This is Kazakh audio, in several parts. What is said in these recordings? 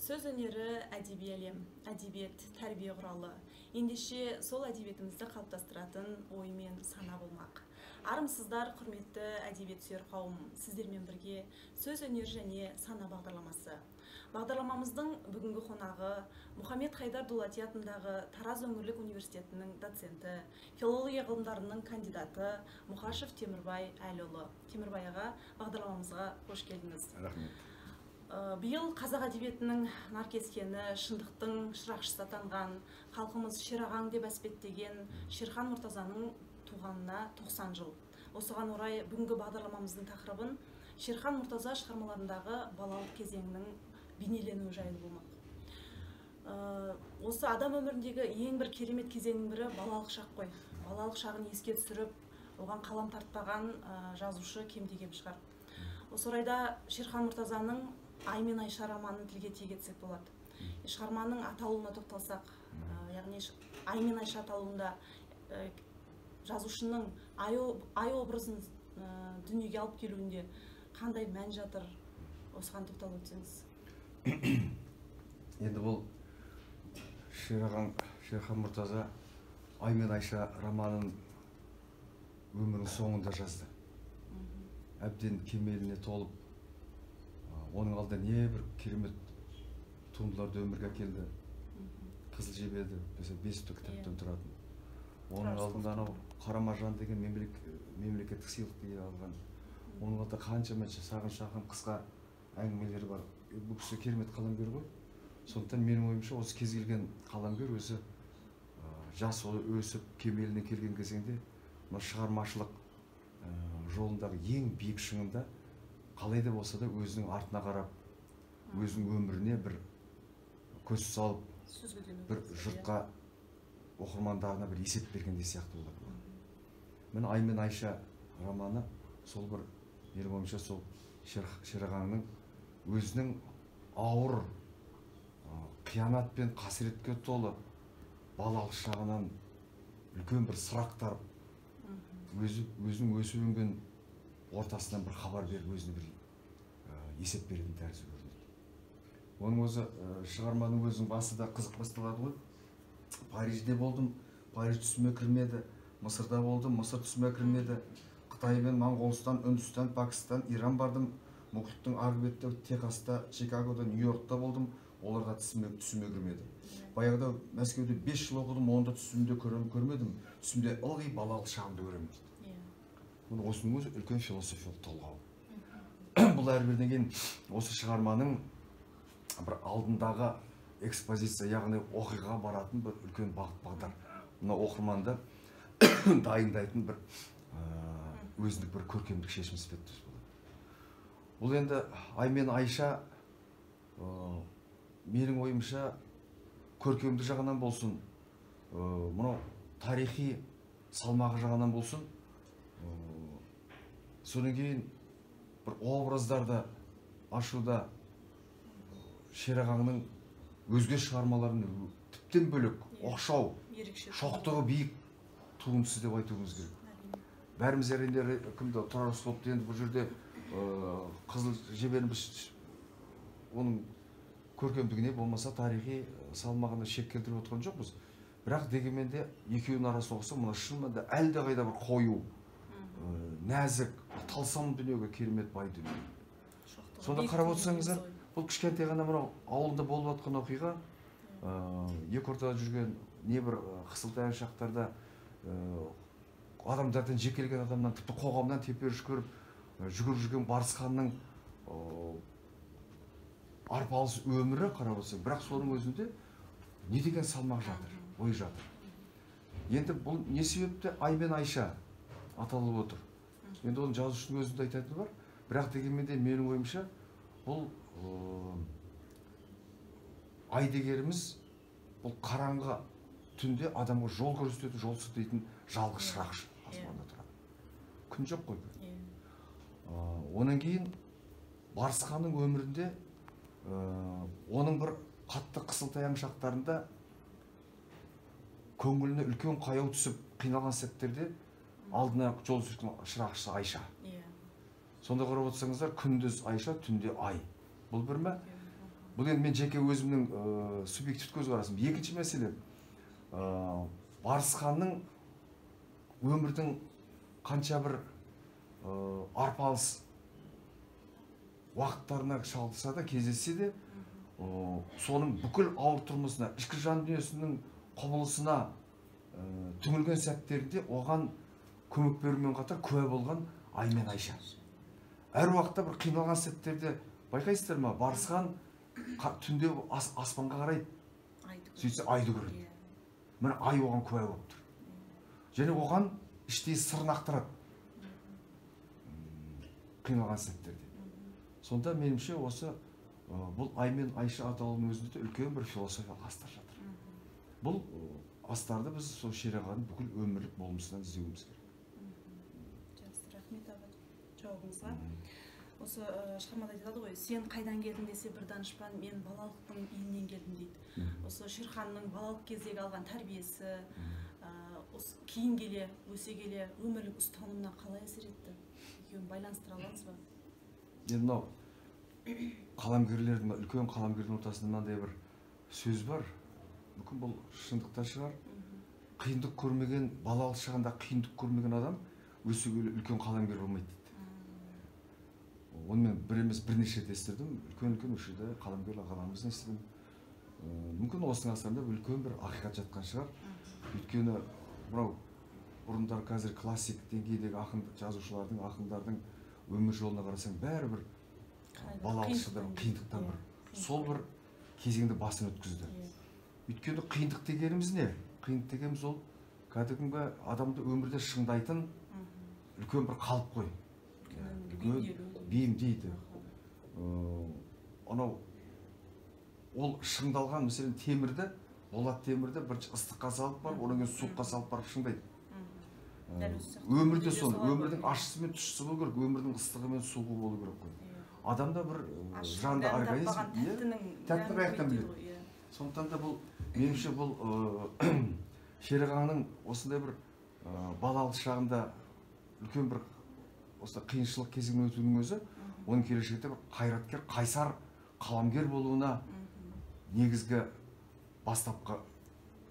Сөз өнері әдеби әлем, әдебиет тәрбие құралы. Ендеше сол әдебиетімізді қалыптастыратын ой мен сана болмақ. Армысыздар, құрметті әдебиет сүйер қауым, сіздермен бірге сөз өнері және сана бағдарламасы. Бағдарламамыздың бүгінгі қонағы Мұхаммед Хайдар Дулати атындағы Тараз өңірлік университетінің доценті, филология ғылымдарының кандидаты Мұқашев Темірбай Әліұлы. Темірбай аға, бағдарламамызға қош келдіңіз. Рахмет. Биыл қазақ әдебиетінің наркескені, шындықтың шырақшысы атанған, халқымыз Шерағаң деп әспеттеген Шерхан Мұртазаның туғанына 90 жыл. Осыған орай бүгінгі бағдарламамыздың тақырыбын Шерхан Мұртаза шығармаларындағы балалық кезеңнің бейнеленуі жайлы болмақ. Осы адам өміріндегі ең бір керемет кезеңнің бірі балалық шақ қой. Балалық шағын еске түсіріп, оған қалам тартпаған жазушы кемде-кем шығар. Осы орайда Шерхан Мұртазаның Ай мен Айша романын тілге тиек етсек болады. Шығарманың аталуына тоқталсақ, яғни Ай мен Айша аталуында жазушының ай образын дүниеге алып келуінде қандай мән жатыр, осыған тоқталып өтсеңіз. Енді бұл Шерхан Мұртаза Ай мен Айша романын өмірінің соңында жазды. Әбден кемеліне толып, оның алдында не бір керемет туындыларды өмірге әкелді. Қызыл жебеді, 5 кітаптан тұратын. Оның алдында анау Қарамажан деген мемлекеттік сыйлықты алған. Оның алдында қаншама шағын-шағын қысқа әңгімелері бар. Бұл кісі керемет қаламгер ғой. Сондықтан менің ойымша, осы кез келген қаламгер өзі жас өсіп кемеліне келген кезеңде мына шығармашылық жолындағы ең биік шыңында қалай да болса да өзінің артына қарап, өзінің өміріне бір көз салып, бір жұртқа, оқырмандарына бір есеп бергендей сияқты болады. Міне Ай мен Айша романы сол бір, менің ойымша, сол Шерағаңның өзінің ауыр қиянат пен қасіретке толы балалық шағынан үлкен бір сұрақ тарып, өзінің өсіп өнген ортасынан бір хабар беріп, өзіне бір есеп беретін тәрізді көрінеді. Оның өзі, шығарманың өзінің басы да қызық басталады ғой. Парижде болдым, Париж түсіме кірмеді, Мысырда болдым, Мысыр түсіме кірмеді, Қытай мен Моңғолстан, Үндістан, Пәкістан, Иран бардым, мұхиттың арғы бетте Техаста, Чикагода, Нью-Йоркта болдым, оларға түсіме кірмеді. Баяғыда Мәскеуде 5 жыл оқыдым, онда түсімде көрмедім, түсімде ылғи балалық шағымды көремін дейді. Мұны осының өзі үлкен философиялық толғау. Бұл әрбірден кейін осы шығарманың бір алдындағы экспозиция, яғни оқиғаға баратын бір үлкен бағыт бағдар. Мына оқырманды дайындайтын бір өзіндік бір көркемдік шешім іспетті болады. Бұл енді Ай мен Айша, менің ойымша, көркемдік жағынан болсын, мынау тарихи салмағы жағынан болсын, содан кейін бір образдарды ашуда Шерағаңның өзге шығармаларын тіптен бөлек, оқшау, шоқтығы биік туындысы деп айтуымыз керек. Бәріміз әрине кімді Тұрар Рысқұловты енді бұл жерде Қызыл жебені біз оның көркемдігіне болмаса тарихи салмағына шек келтіріп отырған жоқпыз. Бірақ дегенмен де екеуінің арасы оқыса, мына шын мәнінде әлдеқайда бір қою, нәзік, талсам дүниеге керемет бай дүние. Сонда қарап отырсаңыздар, бұл кішкентай ғана мынау ауылында болып жатқан оқиға, екі ортада жүрген небір қысылтаяң шақтарда адамдардан, жекелеген адамнан, тіпті қоғамнан теперіш көріп, жүгіріп жүрген Барысханның арпалыс өмірі қарап отырсаң, бірақ соның өзінде не деген салмақ жатыр, ой жатыр. Енді бұл не себепті Ай мен Айша аталып отыр? Енді оның жазушының өзінде айтатыны бар, бірақ дегенмен де менің ойымша бұл ай дегеніміз бұл қараңғы түнде адамға жол көрсететін, жол сілтейтін жалғыз шырақшы аспанда тұрады. Күн жоқ қой. Онан кейін Барысханның өмірінде оның бір қатты қысылтаяң шақтарында көңіліне үлкен қаяу түсіп қиналған сәттерде алдына жол түскен шырақшысы Айша. Сонда қарап отырсаңыздар, күндіз Айша, түнде Ай. Бұл бір ме? Бұл енді мен жеке өзімнің субъективті көзқарасым. Екінші мәселе, Барысханның өмірдің қанша бір арпалыс уақыттарына шалдырса да, кездессе де, соның бүкіл ауыр тұрмысына, ішкі жан дүниесінің құбылысына түңілген сәттерінде оған көмек берумен қатар куә болған Ай мен Айша. Әр уақытта бір қиналған сәттерде байқайсыздар ма, Барысхан түнде аспанға қарайды, сөйтсе айды көреді. Міне ай оған куә болып тұр. Және оған іштей сырын ақтарады қиналған сәттерде. Сонда меніңше осы бұл Ай мен Айша атауының өзінде де үлкен бір философиялық астар жатыр. Бұл астарды біз сол Шерағаның бүкіл өмірлік болмысынан іздеуіміз керек. Жақсы, рахмет аға жауабыңызға. Осы шығармада айтады ғой, сен қайдан келдің десе бір данышпан, мен балалықтың елінен келдім дейді. Осы Шерханның балалық кездегі алған тәрбиесі, осы кейін келе, өсе келе өмірлік ұстанымына қалай әсер етті? Екеуін байланыстыра аламыз ба? Енді мынау қаламгерлердің, үлкен қаламгердің ортасында мынандай бір сөз бар. Мүмкін бұл шындықта шығар. Қиындық көрмеген, балалық шағында қиындық көрмеген адам өсе келе үлкен қаламгер болмайды дейді. Оны мен бір емес бірнеше рет естідім. Үлкен-үлкен осы жерде қаламгер ағаларымыздан естідім. Мүмкін осының астарында үлкен бір ақиқат жатқан шығар. Өйткені мынау бұрындар қазір классик деңгейдегі ақын жазушылардың, ақындардың өмір жолына қарасаң бәрібір балалық шағында қиындықтан бір сол бір кезеңді басынан өткізді. Өйткені қиындық дегеніміз не? Қиындық дегеніміз ол кәдімгі адамды өмірде шыңдайтын үлкен бір қалып қой. Үлкен бейімдейді. Анау ол шыңдалған, мәселен, темірді, болат темірді бірінші ыстыққа салып барып, одан кейін суыққа салып барып шыңдайды. Өмірде сол, өмірдің ашысы мен тұщысы болу керек, өмірдің ыстығы мен суығы болу керек қой. Адамда бір жанды организм, тәттіні қаяқтан біледі. Сондықтан да бұл, меніңше бұл Шерағаңның осындай бір балалық шағында үлкен бір осы қиыншылық кезеңінен өтуінің өзі оның келешекте бір қайраткер, қайсар қаламгер болуына негізгі бастапқы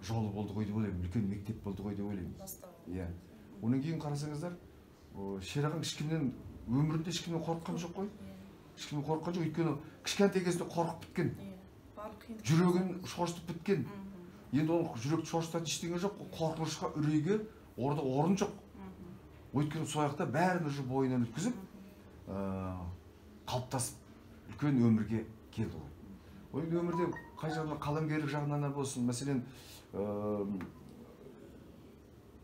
жолы болды ғой деп ойлаймын, үлкен мектеп болды ғой деп ойлаймын. Иә. Одан кейін қарасаңыздар, Шерағаң ешкімнен өмірінде ешкімнен қорыққан жоқ қой. Ешкімнен қорыққан жоқ, өйткені кішкентай кезінде қорқып біткен. Жүрегін шошытып біткен. Енді оның жүректі шошытатын ештеңе жоқ, қорқынышқа, үрейге орда орын жоқ. Өйткені сол жақта бәрін уже бойынан өткізіп, қалыптасып үлкен өмірге келді ғой. Ол өмірде қай жағынан, қаламгерлік жағынан болсын, мәселен,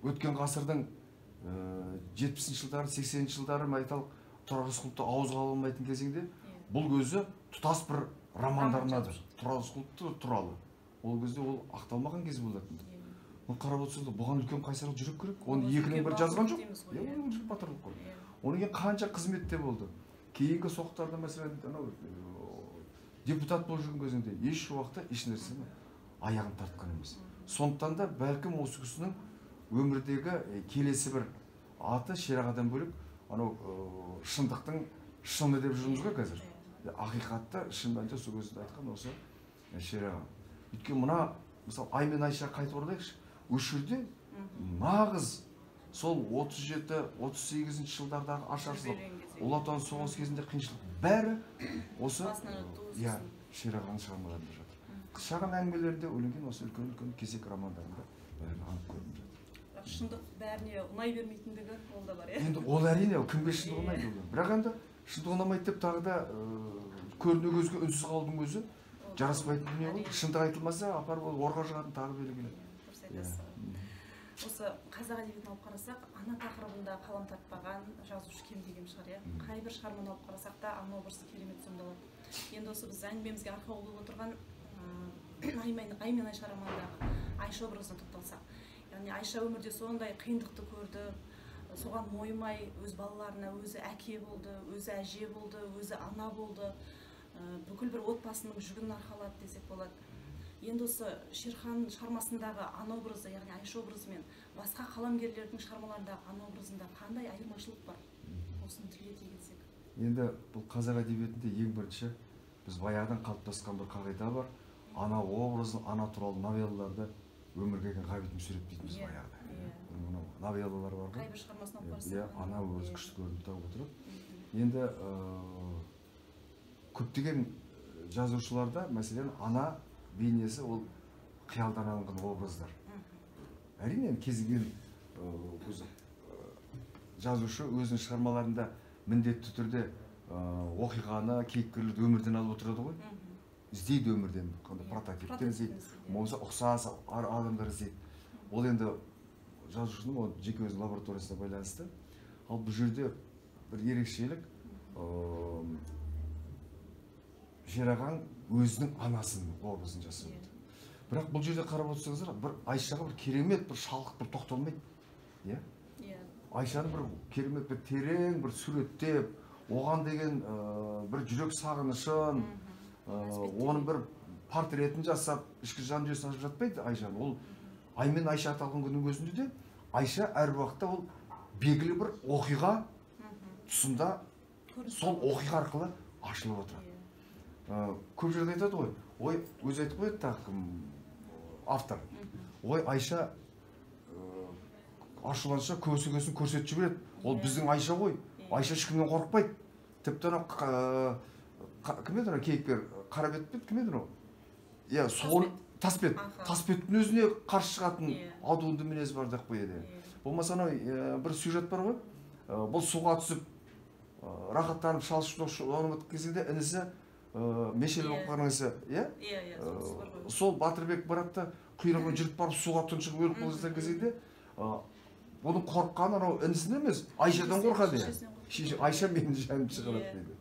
өткен ғасырдың 70-ші жылдары, 80-ші жылдары, айталық, Тұрар Рысқұловты ауызға ала алмайтын кезеңде бұл өзі тұтас бір роман арнады. Тұрар Рысқұловты туралы. Ол кезде ол ақталмаған кез болатын. Оны қарап отырсаңыз, бұған үлкен қайсарлық жүрек керек. Оны екінің бірі жазған жоқ. Иә, батырлық қой. Одан кейін қанша қызметте болды. Кейінгі соқтарда, мәселен, анау депутат болып жүрген кезінде еш уақытта еш нәрсені аяғын тартқан емес. Сондықтан да бәлкім осы кісінің өмірдегі келесі бір аты Шерағадан бөлек анау шындықтың шыны деп жүрміз ғой қазір. Ақиқатты шын мәнінде сол кезінде айтқан осы Шераға. Өйткені мына, мысалы, Ай мен Айша қайтып оралайықшы. Осы жерде нағыз сол 37-38 жылдардағы ашаршылық, Ұлы Отан соғысы кезінде қиыншылық бәрі осы Шерағаның шығармаларында жатыр. Шағын әңгімелерінде, өлеңген осы үлкен-үлкен кезек романдарында бәрі анық көрініп жатыр. Шындық бәріне ұнай бермейтіндігі ол да бар, иә? Енді ол әрине, ол кімге шындық ұнайды ол. Бірақ енді шындық ұнамайды деп тағы да көріне көзге үнсіз қалудың өзі жараспайтын дүние ғой. Шындық айтылмаса, апарып ол орға жығатын тағы белгілі. Дұрыс айтасыз. Осы қазақ әдебиетін алып қарасақ, ана тақырыбында қалам тартпаған жазушы кем деген шығар, иә? Қай бір шығарманы алып қарасақ та ана образы керемет сомдалады. Енді осы біз әңгімемізге арқау болып отырған Ай мен Айша романындағы Айша образына тоқталсақ. Яғни Айша өмірде сондай қиындықты көрді, соған мойымай өз балаларына өзі әке болды, өзі әже болды, өзі ана болды, бүкіл бір отбасының жүгін арқалады десек болады. Енді осы Шерхан шығармасындағы ана образы, яғни Айша образы мен басқа қаламгерлердің шығармаларындағы ана образында қандай айырмашылық бар? Осыны тілге тиек етсек. Енді бұл қазақ әдебиетінде ең бірінші Біз баяғыдан қалыптасқан бір қағида бар. Ана образын, ана туралы новеллаларды өмірге келген Ғабит Мүсіреп дейтінбіз баяғыда. Мынау новеллалар бар ғой. Қайбір шығармасын оқып барсаң. Иә, ана образы күшті көрініп тауып отырады. Енді көптеген жазушыларда, мәселен, ана бейнесі ол қиялдан алынған образдар. Әрине, кез келген жазушы өзінің шығармаларында міндетті түрде оқиғаны, кейіпкерлерді өмірден алып отырады ғой. Іздейді өмірден, қандай прототиптер іздейді, болмаса ұқсас адамдар іздейді. Ол енді жазушының ол жеке өзінің лабораториясына байланысты. Ал бұл жерде бір ерекшелік, Шерағаң өзінің анасының образын жасап отыр. Бірақ бұл жерде қарап отырсаңыздар, бір Айшаға бір керемет бір шалқып бір тоқталмайды. Иә? Айшаны бір керемет бір терең бір суреттеп, оған деген бір жүрек сағынышын, оның бір портретін жасап, ішкі жан дүниесін ашып жатпайды Айшаны. Ол Ай мен Айша аталған күннің өзінде де Айша әр уақытта ол белгілі бір оқиға тұсында сол оқиға арқылы ашылып отырады. Көп жерде айтады ғой, ой, өзі айтып қояды тағы кім, автор. Ой, Айша ашуланса көсегесін көрсетіп жібереді. Ол біздің Айша ғой. Айша ешкімнен қорықпайды. Тіпті анау кім еді анау кейіпкер, Қарабет пе еді, кім еді анау? Иә, сол Тасбет. Тасбеттің өзіне қарсы шығатын адуынды мінезі бар деп қояды. Болмаса анау бір сюжет бар ғой. Бұл суға түсіп, рахаттанып шалшып өткен кезінде інісі мешел болып қалған інісі, иә? Сол Батырбек барады да құйрығын жүріп барып суға тұншығып өліп қалып жатқан кезінде оның қорыққаны анау інісінен емес, Айшадан қорқады. Айша менің жанымды шығарады дейді.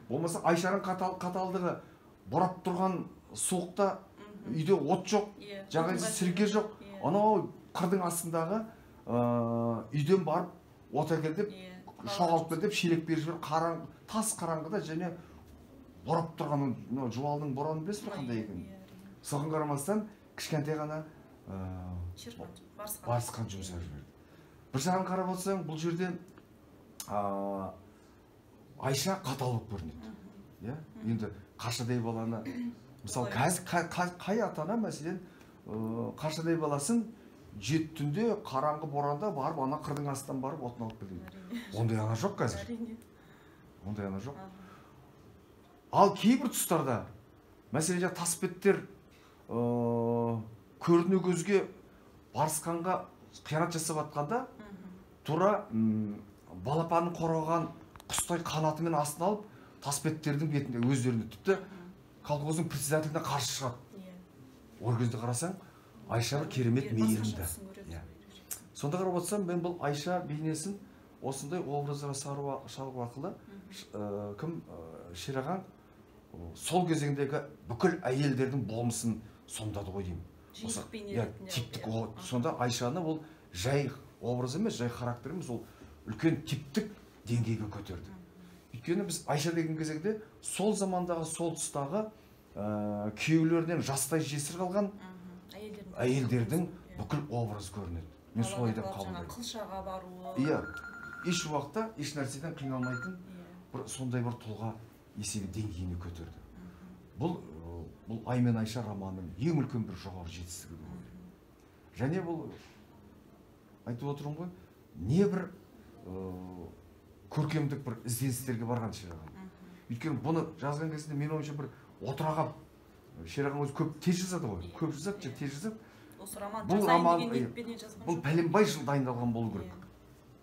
Болмаса Айшаның қаталдығы, борап тұрған суықта үйде от жоқ, жағдайсыз сірке жоқ, анау қырдың астындағы үйден барып от әкел деп, шоқ алып кел деп шелек беріп жіберіп, тас қараңғыда және борап тұрған жуалдың боранын білесіз бе қандай екенін? Соған қарамастан кішкентай ғана Барысхан жұмсап жіберді. Бір жағын қарап отырсаң, бұл жерде Айша қатал болып көрінеді. Енді қаршадай баланы, мысалы, қазір қай ата-ана, мәселен, қаршадай баласын жеті түнде қараңғы боранда барып, ана қырдың астынан барып отын алып келеді. Ондай ана жоқ қазір. Ондай ана жоқ. Ал кейбір тұстарда, мәселен, жаңа тасбеттер көріне көзге Барысханға қиянат жасап жатқанда, тура балапанын қорғаған құстай қанатымен астына алып, тасбеттердің бетінде өздеріне, тіпті колхоздың председателіне қарсы шығады. Ол кезде қарасаң, Айша бір керемет мейірімді. Сонда қарап отырсам, мен бұл Айша бейнесін осындай образдарға салу арқылы кім Шерағаң сол кезеңдегі бүкіл әйелдердің болмысын сомдады ғой деймін. Типтік. Сонда Айшаны ол жай образ емес, жай характер емес, ол үлкен типтік деңгейге көтерді. Өйткені біз Айша деген кезеңде сол замандағы, сол тұстағы күйеулерінен жастай жесір қалған әйелдердің бүкіл образы көрінеді. Мен солай деп қабылдаймын. Қылшаға баруы. Иә, еш уақытта еш нәрседен қиналмайтын бір сондай бір тұлға есебі деңгейіне көтерді. Бұл Ай мен Айша романының ең үлкен бір жоғары жетістігі деп ойлаймын. Және бұл айтып отырмын ғой, не бір көркемдік бір ізденістерге барған Шерағаң. Өйткені бұны жазған кезінде менің ойымша бір отыра қалып, Шерағаң өзі көп тез жазады ғой, көп жазады, тез жазады. Осы роман жазайын деген ниетпенен жазған. Бұл пәленбай жыл дайындалған болу керек.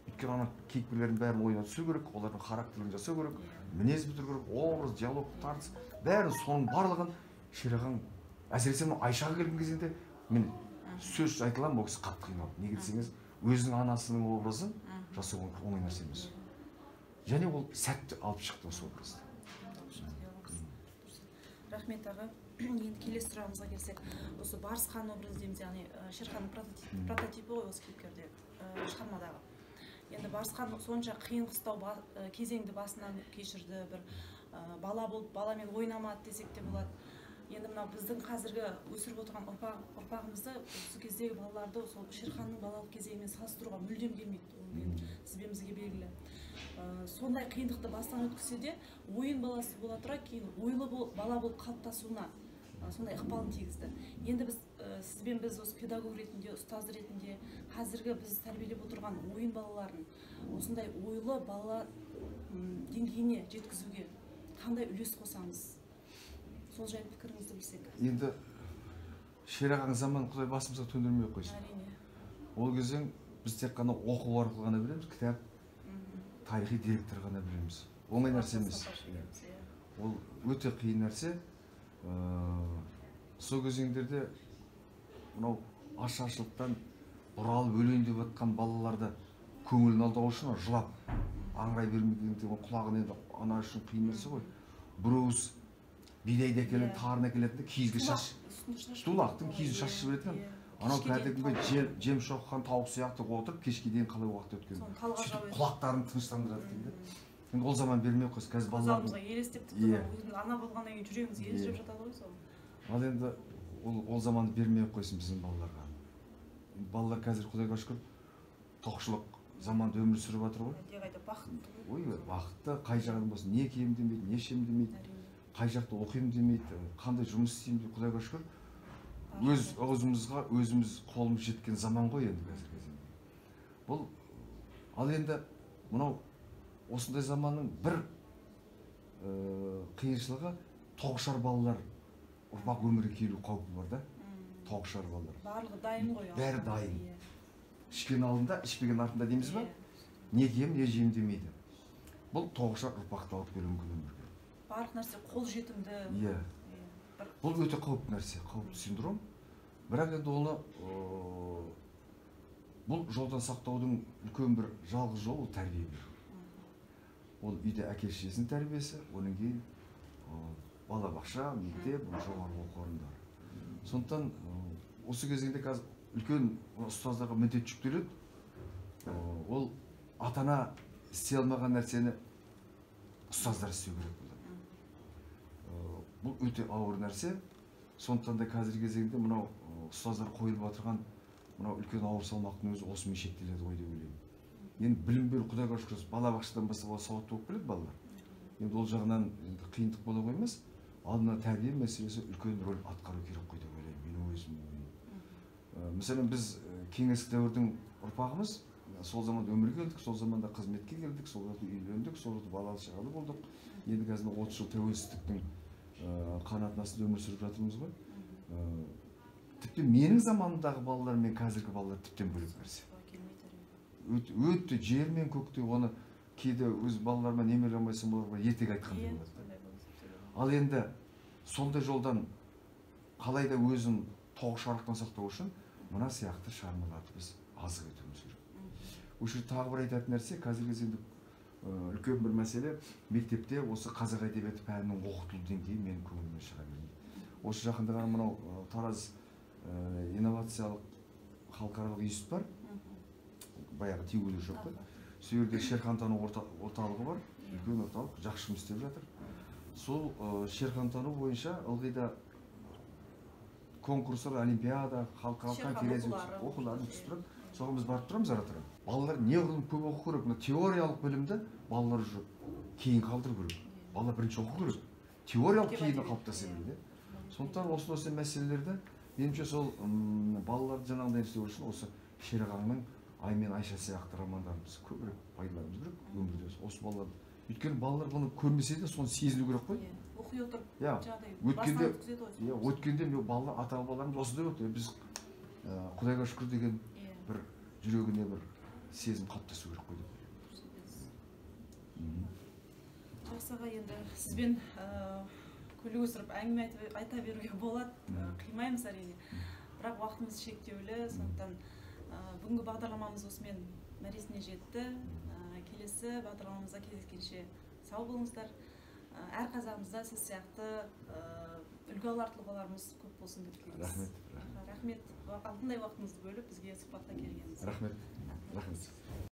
Өйткені ана кейіпкерлердің бәрін ойына түсіру керек, олардың характерін жасау керек, мінез бітіру керек, образ, диалог, тартыс, бәрін, соның барлығын Шерағаң, әсіресе мына Айшаға келген кезінде мен сөз айта аламын, ол кісі қатты қиналды. Неге десеңіз, өзінің анасының образын жасау оңай нәрсе емес. Және ол сәтті алып шықты осы образды. Рахмет аға. Енді келесі сұрағымызға келсек, осы Барысхан образы дейміз, яғни Шерханның прототипі ғой осы кейіпкерде, шығармадағы. Енді Барысхан сонша қиын қыстау кезеңді басынан кешірді, бір бала болып баламен ойнамады десек те болады. Енді мынау біздің қазіргі өсіріп отырған ұрпағымызды осы кездегі балаларды сол Шерханның балалық кезеңімен салыстыруға мүлдем келмейді. Ол енді сізбен бізге белгілі. Сондай қиындықты бастан өткізсе де, ойын баласы бола тұра кейін ойлы бала болып қалыптасуына сондай ықпалын тигізді. Енді біз сізбен біз осы педагог ретінде, ұстаз ретінде қазіргі біз тәрбиелеп отырған ойын балаларын осындай ойлы бала деңгейіне жеткізуге қандай үлес қосамыз? Сол жайлы пікіріңізді білсек. Енді шерағаң заман Құдай басымызға төндірмей қойсын. Әрине. Ол кезең біз тек қана оқу арқылы ғана білеміз, кітап, тарихи деректер ғана білеміз. Оңай нәрсе емес. Ол өте қиын нәрсе. Сол кезеңдерде мынау ашаршылықтан бұралып өлейін деп жатқан балаларды көңілін алдау үшін жылап аңырай бермегенде құлағын енді ана үшін қиын нәрсе ғой. Бір уыс бидайды әкеледі, тарын әкеледі де киізге шаш, тулақтың киізін шашып жіберетін. Анау кәдімгі жем шоққан тауық сияқты отырып кешке дейін қалай уақыт өткенін сөйтіп құлақтарын тыныштандырады екен де. Енді ол заман бермей қойсын, қазір балалардың көз елестеп тіпті өзіміз ана болғаннан кейін жүрегіміз елжіреп жатады ғой сол. Ал енді ол заманды бермей қойсын біздің балаларға. Балалар қазір Құдайға шүкір тоқшылық заманда өмір сүріп жатыр ғой. Әлдеқайда бақытты. Ой, бақытты, қай жағынан болсын, не киемін демейді, не ішемін демейді, қай жақта оқимын демейді, қандай жұмыс істеймін дейді. Құдайға шүкір өз аузымызға өзіміз қолымыз жеткен заман ғой енді қазіргі кезеңде. Бұл ал енді мынау осындай заманның бір қиыншылығы тоғышар балалар ұрпақ өмірге келу қаупі бар да. Тоғышар балалар. Барлығы дайын ғой. Бәрі дайын. Ішкен алдында, ішпеген артында дейміз ба? Не киемін, не жеймін демейді. Бұл тоғышар ұрпақты алып келуі мүмкін өмірге. Барлық нәрсе қол жетімді. Иә. Бұл өте қауіпті нәрсе, қауіпті синдром. Бірақ енді оны бұл жолдан сақтаудың үлкен бір жалғыз жолы ол тәрбие беру. Ол үйде әке шешесінің тәрбиесі, одан кейін балабақша, мектеп, жоғарғы оқу орындары. Сондықтан осы кезеңде қазір үлкен ұстаздарға міндет жүктеледі. Ол ата-ана істей алмаған нәрсені ұстаздар істеу керек болады. Бұл өте ауыр нәрсе. Сондықтан да қазіргі кезеңде мынау ұстаздар қойылып отырған мынау үлкен ауыр салмақтың өзі осымен шектеледі ғой деп ойлаймын. Енді білім беру Құдайға шүкір балабақшадан бастап ол сауатты болып келеді балалар. Енді ол жағынан енді қиындық бола қоймас. Ал мына тәрбие мәселесі үлкен рөл атқару керек қой деп ойлаймын менің өзім ойым. Мәселен біз кеңестік дәуірдің ұрпағымыз, сол заманда өмірге келдік, сол заманда қызметке келдік, сол заманда үйлендік, сол заманда балалы шағалы болдық. Енді қазір 30 жыл тәуелсіздіктің қанатын астында өмір сүріп жатырмыз ғой. Тіпті менің заманымдағы балалар мен қазіргі балалар тіптен бөлек нәрсе. Өте жер мен көкте, оны кейде өз балаларыма немере алмайсың, оларға ертегі айтқандай болады. Ал енді сондай жолдан қалай да өзін тоғышарлықтан сақтау үшін мына сияқты шығармаларды біз азық етуіміз керек. Осы жерде тағы бір айтатын нәрсе, қазіргі кезеңде үлкен бір мәселе, мектепте осы қазақ әдебиеті пәнінің оқытылу деңгейі менің көңілімнен шыға бермейді. Осы жақында ғана мынау Тараз инновациялық халықаралық институт бар, баяғы ТИГУ-де жоқ қой. Сол жерде Шерхантану орталығы бар, үлкен орталық, жақсы жұмыс істеп жатыр. Сол Шерхантану бойынша ылғи да конкурстар, олимпиада, халықаралық конференция оқуларын түсіп тұрады. Соған біз барып тұрамыз ара-тұра. Балалар неғұрлым көп оқу керек. Мына теориялық білімді балалар уже кейін қалдыру керек. Бала бірінші оқу керек. Теориялық кейін қалыптаса береді. Сондықтан осындай мәселелерді меніңше сол балаларды жаңағыдай істеу үшін осы Шерағаңның Ай мен Айша сияқты романдарын біз көбірек пайдалануымыз керек өмірде осы балалар. Өйткені балалар бұны көрмесе де соны сезіну керек қой. Оқи отырып жаңағыдай басынан өткізеді ғой. Иә, өткенде мен балалар, ата-бабаларымыз осындай болды. Біз Құдайға шүкір деген бір жүрегіне бір сезім қалыптасу керек қой деп ойлаймын. Жақсы аға, енді сізбен көлік өсіріп әңгіме айта беруге болады, қимаймыз әрине. Бірақ уақытымыз шектеулі, сондықтан бүгінгі бағдарламамыз осымен мәресіне жетті. Келесі бағдарламамызда кездескенше сау болыңыздар. Әр қазағымызда сіз сияқты үлгі алар тұлғаларымыз көп болсын деп тілейміз. Рахмет. Рахмет. Алтындай уақытыңызды бөліп бізге сұхбатқа келгеніңізге. Рахмет. Рахмет.